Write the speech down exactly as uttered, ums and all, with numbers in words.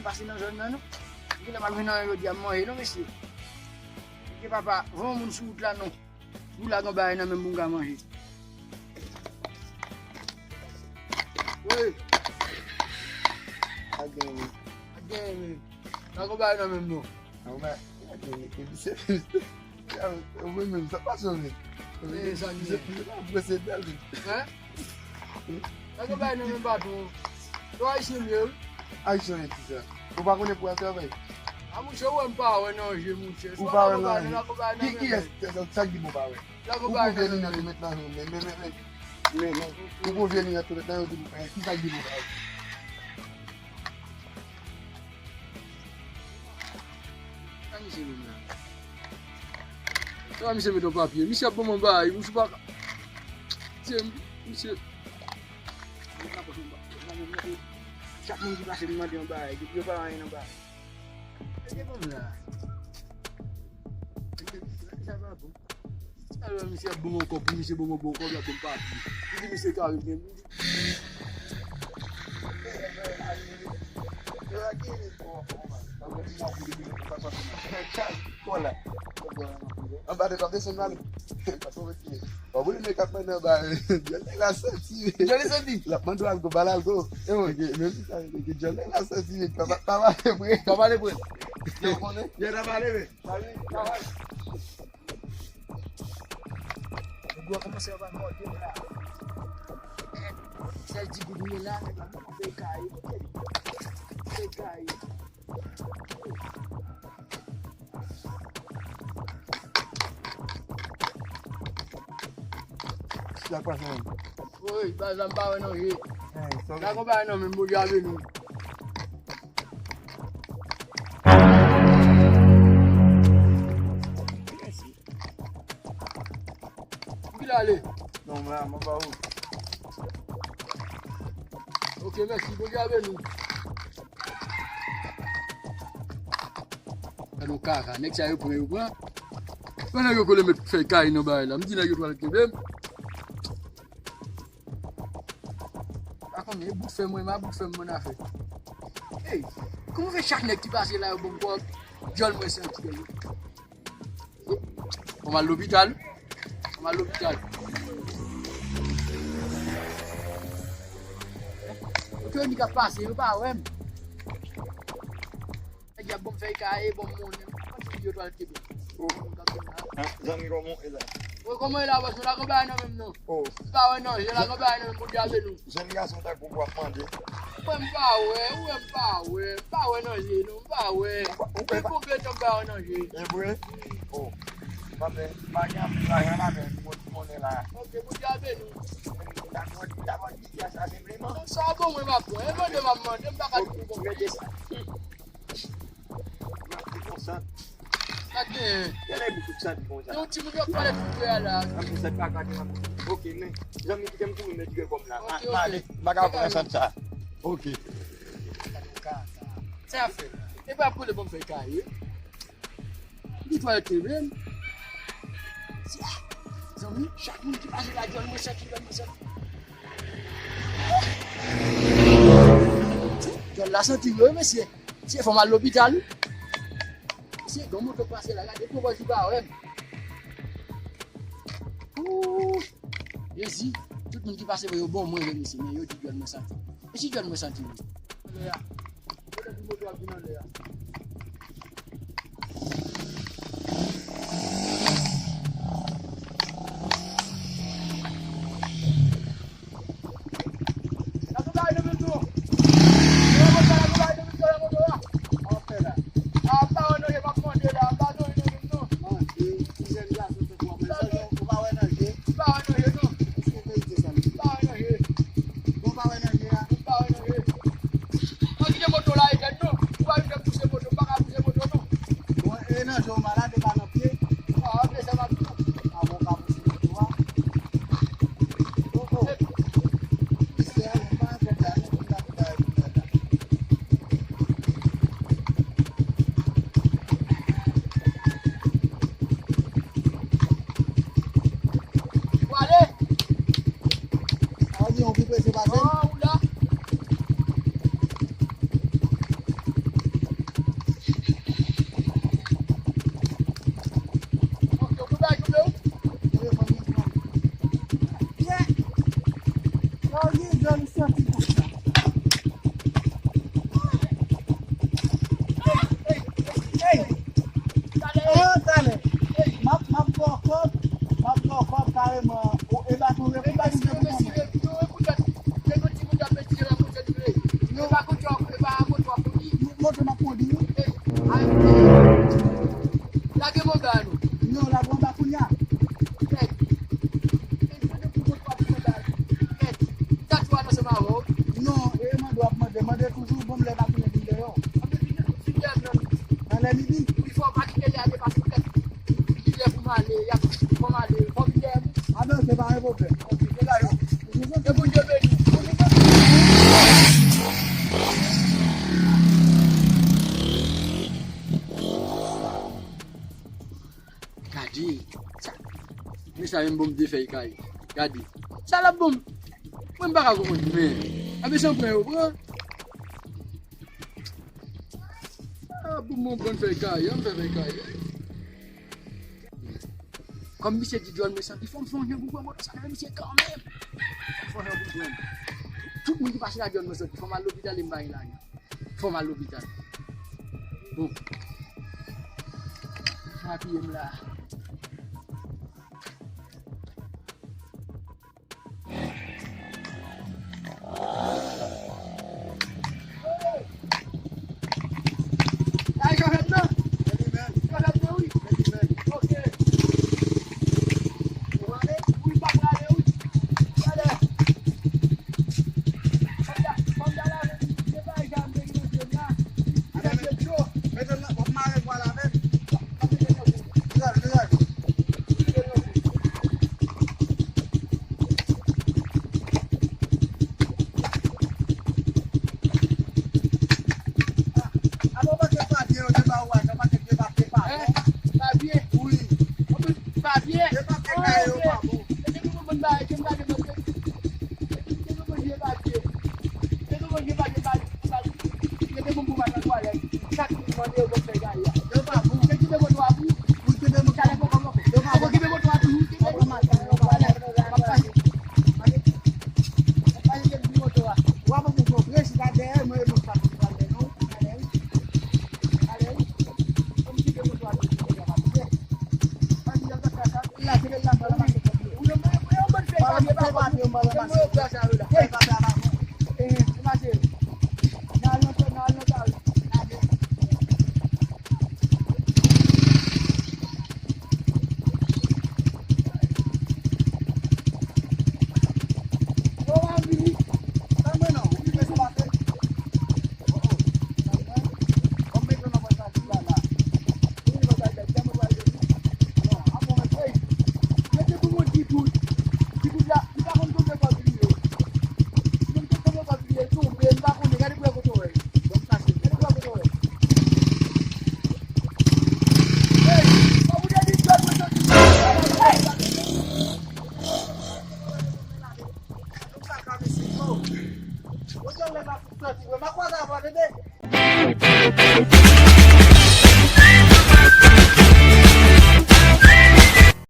Pase nan zòn nan, non. M genlè pral jwenn anyen jodi a, m manje, non, mesye. Ke papa, voye yon moun sou wout la, non. Pou lage yon bagay nan men m pou m ka manje. Wi. Pa gen. Pa gen, men. Lage yon bagay nan men m, non. Anba, e, e, e, misye, mwen menm, sa pa sove. E, sa ki misye, misye pa prese dal, wi. Hein? Sa gen bagay nan men patwon. Yo Ayisyen m ye, wi. Ayisyen ki sa? Ou pa konnen pou al travay? A, monchè, ou wè m pa wè nan je, monchè. Ou pa wè nan je? Ki, kiyès, sa k di pou w pa wè? Ou pwouve linèt ou met nan je w, men, men, men, men, men, men, ou pwouve linèt ou met nan je w, di pou, eh, ki sa k di pou w pa wè? Sa misye menm la? Sa misye met yon papye? Misye ap ban m yon bagay, misye pa ka. Misye, misye. Chak moun ki pase m mande yon bagay, epi yo pa anyen nan bagay. Gade bon la. Sa pa bon. Alò, misye ap ban m yon kòb, pou misye ban m yon bon kòb, l ap ban m papye. Li di misye Karibyen. Bon la. Anba de kòb desann nan. Pase w retire. Bon, pou li men k ap mande anba, dyòl nèg la santi. Dyòl li santi? L ap mande w algo, ba l algo. E mwen, menm si sa, dyòl nèg la santi, pa, pa, pa pale vre. Pa pale vre. Yo konnen? Yo ta pale vre. Nèg yo kòmanse ap mòde m la. Sèl ti goud mwen la, nèg la kòmanse kaye. Se kaye. Sa k pase menm? Woy, baz la m pa wè nan je. Hey, sorry. La konpay nan men m, Bondye a beni w. Mèsi. Pou ki l ale? Non, m la, m anba ou. Ok, mèsi, Bondye a beni w. Gade yon kaka, nèg sa yo pran, yo pran. Pandan yo kole met fèy kay nan bagay la, m di nèg yo pral kenbe m. Pa konnen, e bout fè mwen, ma bout fè mwen afè. Ey, kòman fè chak nèg ki pase la yo ban m kòb, dyòl mwen santi yo. Fò m al lopital. Fò m al lopital. Yo ki yo ni k ap pase, yo pa wè m. Nèg y ap ban m fèy kaye, ban m monnen. Mwen santi yo twal kenbe. Oh. Ah, zanmi, kòman w ye la? Wi, kòman w ye la, bòs? Mwen la gen bagay nan men m, non. Oh. M pa wè nan je, la gen bagay nan men m, Bondye a beni w. Jèn gason tankou w ap mande. Mwen m pa wè, ou wè m pa wè, m pa wè nan je, non, m pa wè. Ou pa, ou pa. Depi yon bon tan m pa wè nan je. E vre? Wi. Oh. Bon, men, m pa gen anpil lajan la, men m gen ti monnen la. Ok, Bondye a beni w. Dakò, dakò, di sa senpleman. Sa bon, mwen m ap pran. E mande m ap mande, m pa ka di pou bon. Mete sa. M ap di konsa. Sa k genyen? Genlè bout sa di konsa. Yon timoun yo pale tout frè a la. An konsa pa ka di. Ok, men zanmi, kite m kouri, men di kòm la. Ok, ok. M ale, m pa ka pran sant sa. Ok. Sa fè. E pa pou le bon fè kaye. Li twalèt te menm. Si, ah, zanmi, chak moun ki pase la, dyòl mwen santi, dyòl mwen santi. Dyòl la santi, wi, mesye. Mesye, fò m al lopital, wi. Mesye, gen moto pase la, gade, pou wè si pa wè m. Ooh, Jezi, tout moun ki pase, yo bon mwen, wi, mesye, men yo di dyòl mwen santi. E si dyòl mwen santi, wi? Lè a. Poutèt moto ap vin anlè a. Lakonpay nan moto. Lakonpay nan moto, lakonpay nan moto la. Anfè la. A, pa wè nan je m ap mande la, pa nan je nan menm non. Mande, ti jèn gason tankou w, men sa, ou pa wè nan je. Pa wè nan je non. Èske verite sa, mesye? Pa wè nan je. Bon, pa wè nan je a. Pa wè nan je. Mwen kite moto la, e tèt non. Ou pa vin fè m pouse moto. Vrèman, o, e pa ton repo, e pa ton repo, non. Mesye, mesye, non, e poutèt, gen yon timoun k ap mete la, monchè, di vre. E pa konn, e pa moto w ap kondi. Moto m ap kondi, wi. Lage manda nou. Non, lage manda kounye a. Kèt. Kèt. Sa tou anonse m avè w? Non, e mande w ap mande, mande toujou, bon, m lè pa tounen vin dèyè w. Anben vin, vin dèyè m nan midi. Nan lè midi? Wi, fò w pa kite lè a depase kèt. Li lè pou m ale, y ap, fò m ale, fò m vin dèyè m. Anben, oke, pa gen pwoblèm. Oke, degaj ou. Ke Bondye beni w. Gade sa. Men sa menm bon m te fè kay. Gade. Sa l ap bon m. Mwen m pa ka konprann men. Anben se yon pran yo pran. Ah, bon, bon, bon, fè kay, an fè fè kay. Kòm misye di John, mwen santi fò m fè yon jan pou pran moto sa nan men misye kanmenm. Fò m fè yon jan pou pran. Tout moun ki pase la John, mwen santi fò m al lopital e m pa gen lajan. Fò m al lopital. Bon. Sa apiye m la. Papye? Wi. Papye? Mete pou mwen bay, ke m gade mwen. Mete pou mwen vye papye. Mete pou mwen vye papye, papye, papye. Mete pou mwen nan twalèt. Sak mande yo fè gaya. Yo pa bon. Mete pou mwen twalèt. Yo pa bon. Mete pou mwen twalèt. Yo pa bon. Mete pou mwen twalèt.